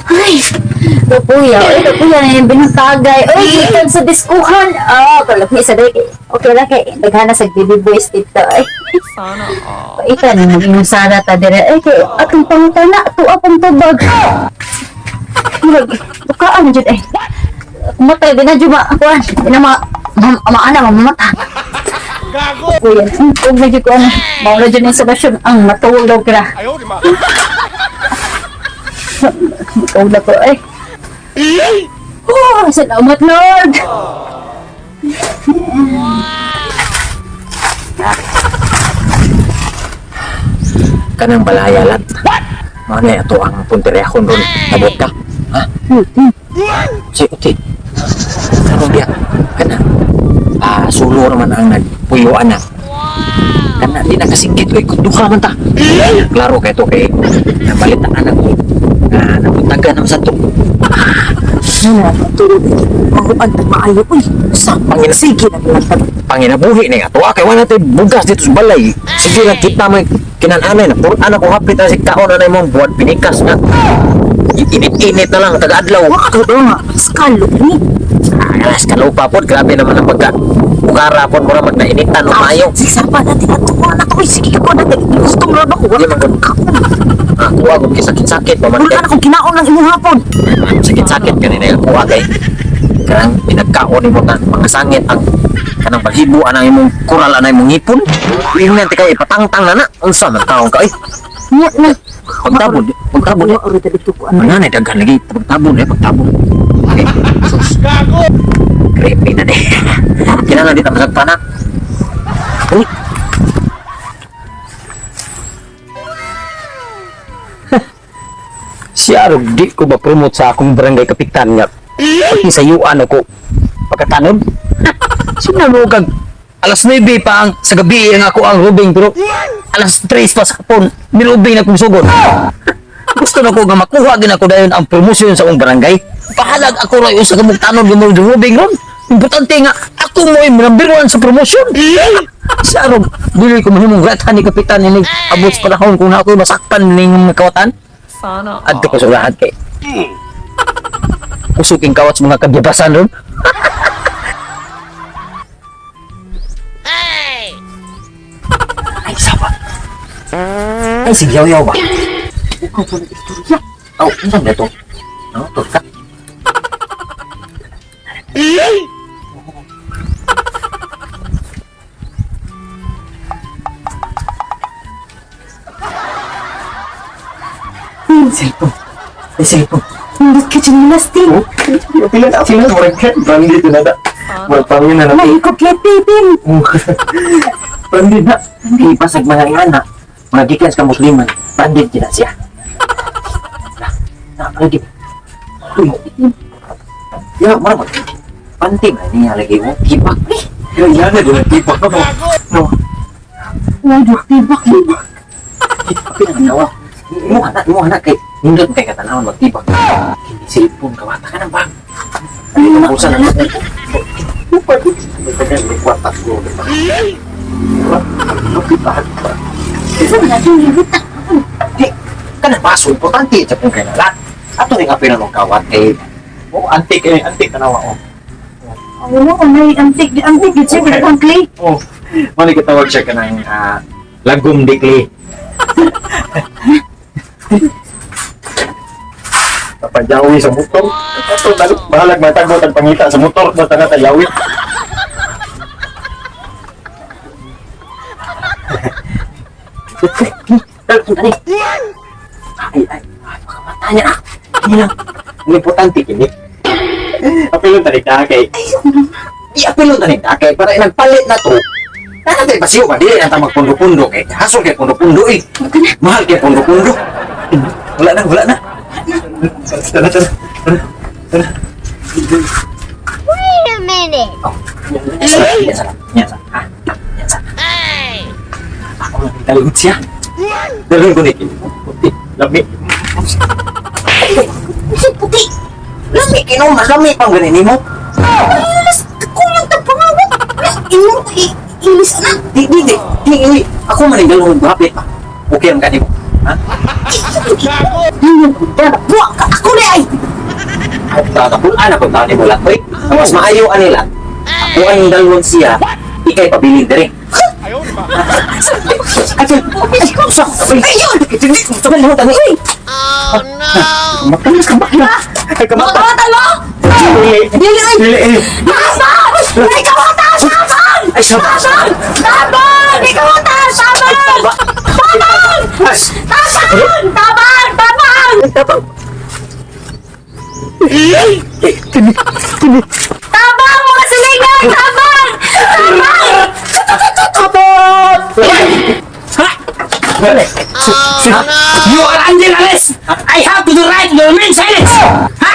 Ay, kapuya. Ay, kapuya na yung binatagay. Ay, gikan sa diskuhan. Ah, kalaki sa day. Okay lang kay daghana sa baby boys dito. Ay, Sana all. paitan na maging sana ta dire. Ay, kay atong pangutana, tuwa pang tubag. Murag, bukaan jud ay. Kumatay din na jud ma kuan. Di na ma maana mamata. Gago! Kuya, kung medyo ko ano, mauna dyan yung solusyon ang matulog na. Ayaw, di ma. Ikaw na ko eh. Oh, salamat Lord! Kanang balaya lat. Mao na ato ang punteryahon ron. Abot ka. Ha? Si uti. Karon biya. Kana. Ah, sulo naman ang nagpuyo ana. Kana di na kasingkit oy kung duha man ta. Klaro kay to kay nabalitaan ako na nabuntagan naman sa to. Ano, tulog. Mahuan tag maayo uy. Sa pangina Sige na lang tag. panginabuhi ni ato kay wala tay bugas dito sa balay. Sige lang kita may kinananay na puro anak ko hapit na si kaon na imong buwan pinikas na. Init-init na lang taga-adlaw. Wa ka nga, skalo ni. Alas kalupa pod, grabe naman ang pagka ukara pod mura mag nainitan o mayo. Sige sapa natin ato ko na to. Uy, sige ka ko na gusto mo ba ko? Di man gud. Ah, kuha kung kisakit-sakit pa man Wala kay. na kung kinaon lang imong hapon. Sakit-sakit kanina yung kuha kay kanang pinagkaon nimo ta mga sangit ang kanang paghibo anang imong kural anang imong ngipon. Ingnan ti kay ipatangtang na na. Unsa man taong ka ay? Nya na. Pagtabon, pagtabon. Wa oro dito ko ano. Ano na daghan lagi pagtabon eh pagtabon. Okay. Sus, Gago! creepy na ni. Kinahanglan di ta masagpa na. Uy. Siya rog di ko ba promote sa akong barangay kapitan nga. Pati sa yuan ako pagkatanod. Sinamugag alas 9 pa ang sa gabi ang ako ang rubing pero alas 3 pa sa hapon nilubing na kong sugod. Gusto na ko nga makuha gin ako dayon ang promosyon sa akong barangay. Pahalag ako ra usa ka mong tanod nga mo rubing ron. Importante nga ako mo ay number one sa promosyon. Siya rog dili ko mahimong ratahan ni kapitan ini abot sa panahon kung na ako'y masakpan ning kawatan. Sana Adto ko sa ulahan kay usuking kawat sa mga kabyabasan ron. Ay, sawa. Ay, sige, yaw-yaw ba? Ikaw po nag-istorya. Oh, unsan ba ito? Ano to? Ka? Cellphone. Ay, cellphone. Hindi ka chinilas tin. Pila na sila murag branded na da. Murag pangin na na. Mahikot-lipitin. Branded na. Hindi pa sa mga ingana. Mga gikan sa musliman. Branded gina siya. Na, na, lagi. Uy. Ya, murag mag. Panty ba niya lagi mo? Tibak. Ya ya na dun tipak no. No. Wala, tibak. Pila na nawa. Imo anak kay nindot kay katanawon magtibak. Kini cellphone kawata ka ng bag. Ay, bulsa na. May kwarta ko. Isa na natin hibuta. Di, kanang baso, importante sa kung kay lalat. Ato ning apil ng kawat kay Oh, antik eh, antik tanawa oh. Oo, may antik, antik gid siya ang clay. Oh. Mo ni kitawag siya kanang lagom dikli. Papajawi sa motor. Ato dalo bahalag matagot ang pangita sa motor basta nga tayawi. Ay, ay, ay, baka matanya ah. Hindi lang. Ang importante kini. Apilon tani ka kay Di apilon tani ka kay para nagpalit na to. Nana tayo basiyo ba? Dili na ta magpundo-pundo kay hasol kay pundo-pundo eh. Mahal kay pundo-pundo. Wala na, wala na. Tara, tara. Tara. Tara. Wait a minute. Oh, yan sa, yan sa, yan sa, ha? Yan sa. Ako lang dalhon siya. Dalhin ko ni Puti. Lami. Kasi puti. Lami kinuman, lami pang ganin mo. Ilis, kulang ta pangawat. Imong ilis na. Di, di, di, di, di. Ako man ang dalhon ko, hapit pa. Okay ang kanimo. Ha? Buwa ka ako ni ay. Ay, tatapulaan ako tani mo lang. Uy, ang mas maayo anila. Ako ang dalawang siya, ikay pabilin diri. Ay, Ayun! Uy! Matalas ka ba? Ay, kamata. Makawatan mo! Dili. Dili ay! Dili eh. Tabang! Ay, kawatan! Tabang! Ay, sabang! Tabang! Tabang! Ay, kawatan! Tabang! Tabang! Tabang! Tabang! Tabang! Tabang! Tabang! Mga silingan! Tabang! Tabang! You are under arrest! I have to the right to remain silent! Ha?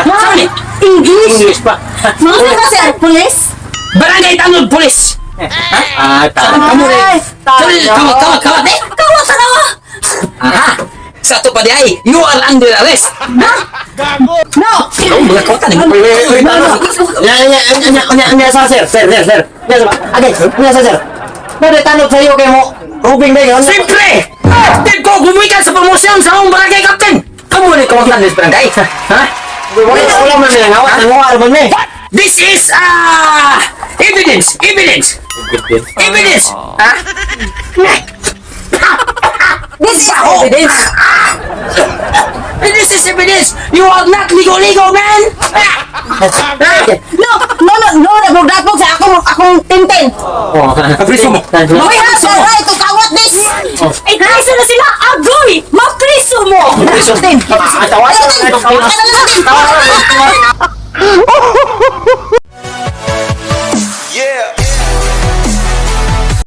Sorry! English! English pa. Mga ka sir, police? Barangay Tanod Police! Ah, tama. Kamu rin! Ay, Sorry, kawat, kawat, kawat eh! Kawatan na! Aha! Sa ato pa di ay, you are under arrest! No! Ikaw, mga kawatan eh! Wait, wait, wait, no, no. Nya, nya, nya, nya, nya, nya, sa sir, sir, sir, sir. Nya, sa, agay, nya sa sir. Pwede tanod sa iyo kay mo. Rubing ba yun? Siyempre! Active ko gumikan sa promosyon sa akong barangay captain! Kamu rin kawatan ng barangay! Ha? Wala, wala man nila ngawat, nanguha man mi. This is, evidence! Evidence! Evidence! Ha? This is evidence! This is evidence! You are not ligo-ligo, man! Ah! Ah! No! No, no, no! Nagmugdatmog sa akong tintin! Oh, Abriso mo. We have the right to kawat this! Eh, preso na sila! Agoy! Mapriso mo! Abriso. Tin! Ah, tawagan. Ay, tin! Tawagan na lang, tin!